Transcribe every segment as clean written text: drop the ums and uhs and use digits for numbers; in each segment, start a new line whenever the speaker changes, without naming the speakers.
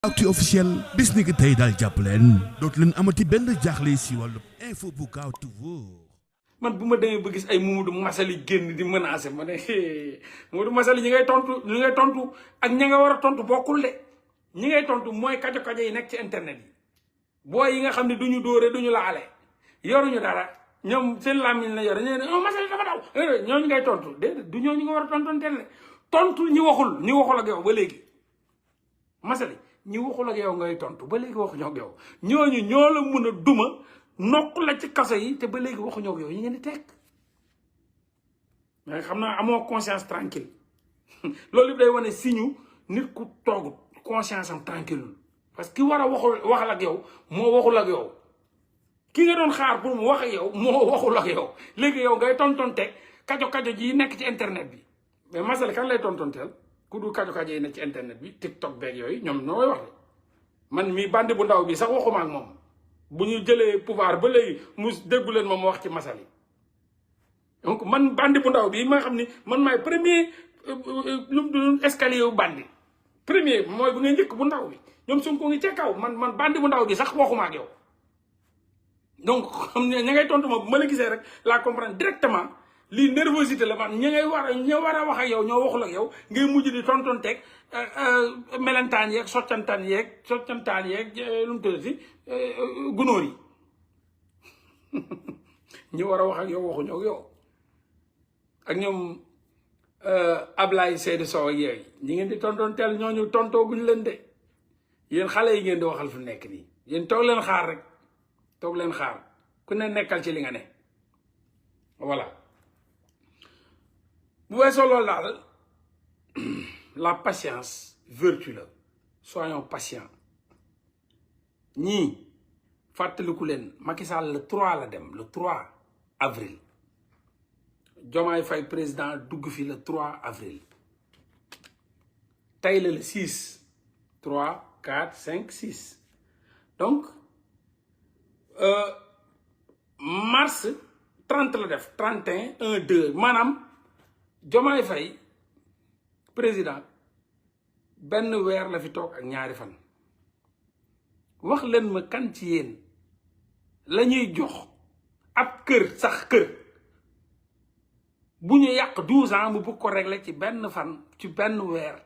Actu officiel bis ni ki tey daal jàpp leen dootu leen amati benn jaaxle si wàllu info bu gaaw te wóor.
man bu ma demee ba gis ay Mamadou Massaly génn di menacer ma ne Mamadou Massaly ñi ngay tontu ak ña nga war a tontu bokkul de ñi ngay tontu mooy kajo-kajo yi nekk ci internet yi booy yi nga xam ne duñu dóore duñu laale yoruñu dara ñoom seen làmmiñ la yore ñu ne Massaly dafa daw ñooñu ngay tontu déedéet du ñooñu nga war a tontonteel tontu ñi waxul ak yow ba léegi Massaly ñi waxul ak yow ngay tontu ba léegi waxuñoo ak yow ñooñu ñoo la mën a duma nokk la ci kaso yi te ba léegi waxuñoo ak yow yi ngeen di teg mais xam naa amoo conscience tranquille loolu yëpp day wane signe nit ku toogut conscience am tranquille parce que ki war a waxal ak yow moo waxul ak yow ki nga doon xaar pour mu wax ak yow moo waxul ak yow léegi yow ngay tontonteeg kajo-kajo ji nekk ci internet bi mais Massaly kan lay tontonteel ku du kajo-kajo yi nekk ci internet bi TikTok beeg yooyu ñoom ñooy wax de man mii bandi bu ndaw bi sax waxuma ak moom bu ñu jëlee pouvoir ba léegi mu déggu leen moom wax ci Massaly donc man bandi bu ndaw bi ma xam ni man maay premier escalier wu bandi premier mooy bu ngay njëkk bu ndaw bi ñoom Sonko ngi ca kaw man bandi bu ndaw bi sax waxuma ak yow donc xam ne ña ngay tontu ma bu ma la gisee rek la comprendre directement lii nervosité la man ña war a wax ak yow ñoo waxul ak yow ngay mujj di tontonteeg melentaan yeeg soccantaan yeeg lu mu tëdd si gunóor yi ñi war a wax ak yow waxuñu ak yow ak ñoom Ablaye Seydou Sow ak yooyu ñi ngeen di tontonteel ñooñu tontooguñu leen de yéen xale yi ngeen di waxal fu nekk nii yéen toog leen xaar rek toog leen xaar ku ne nekkal ci li nga ne voilà bu weesoo loolu daal la patience vertu la soyons patients ñii fàttaliku leen Macky Sall le 3 la dem le 3 avril Diomaye Faye président dugg fi le 3 avril tey la le 6 3 4 5 6 donc mars 30 la def 31 1 2 maanaam Diomaye Faye président benn weer la fi toog ak ñaari fan wax leen ma kan ci yéen la ñuy jox ab kër bu ñu yàq 12 ans mu bëgg ko régler ci benn fan ci benn weer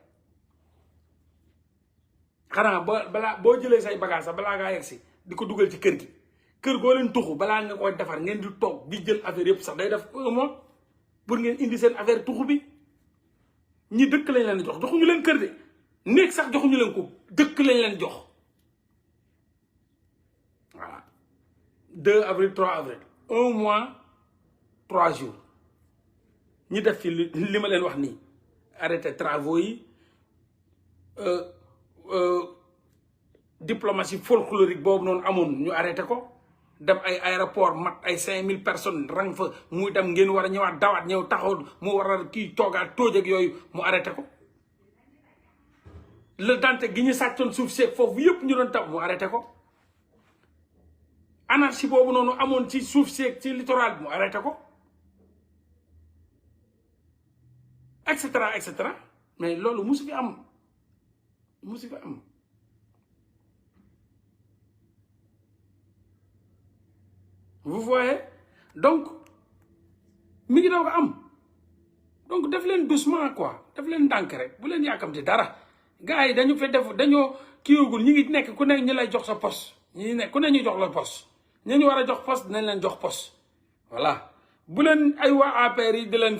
xanaa balaa boo jëlee say bagage sax balaa ngaa yegg si di ko dugal ci kër gi kër goo leen tuxu balaa nga koy defar ngeen di toog di jël affaire yëpp sax day def un mois pour ngeen indi seen affaire tuxu bi ñi dëkk lañ leen jox joxuñu leen kër de néeg sax joxuñu leen ko dëkk lañ leen jox voilà 2 avril 3 avril 1 mois 3 jours ñi def ci li ma leen wax nii arrêté travaux yi diplomatie folklorique boobu noonu amoon ñu arrêté ko dem ay aéroport mat ay 5000 personnes rang fa muy dem ngeen war a ñëwaat dawaat ñëw taxaw mu war a kii toogaat tóoj ak yooyu mu arrêté ko le dante gi ñu sàccoon suuf seeg foofu yëpp ñu doon taw mu arrêté ko anarchie boobu noonu amoon ci suuf seeg ci littoral bi mu arrêté ko et cetera mais loolu musu fi am vous voyez donc mi ngi doog a am donc def leen doucement quoi def leen ndànk rek bu leen yàkkamti dara gars yi dañu fi def dañoo kiiwagul ñi ngi nekk ku ne ñu lay jox sa poste ñi nekk ku ne ñu jox la poste ñu war a jox poste dinañ leen jox poste voilà bu leen ay waa APR yi di leen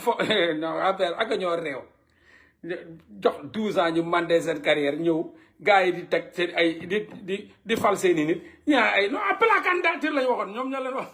non APR ak a ñoo réew jox 12 ans ñu mandé seen carrière ñëw gars yi di teg seen ay di fal seeni nit ñaa ay non appel à candidature lañu waxoon ñoom ñoo leen wax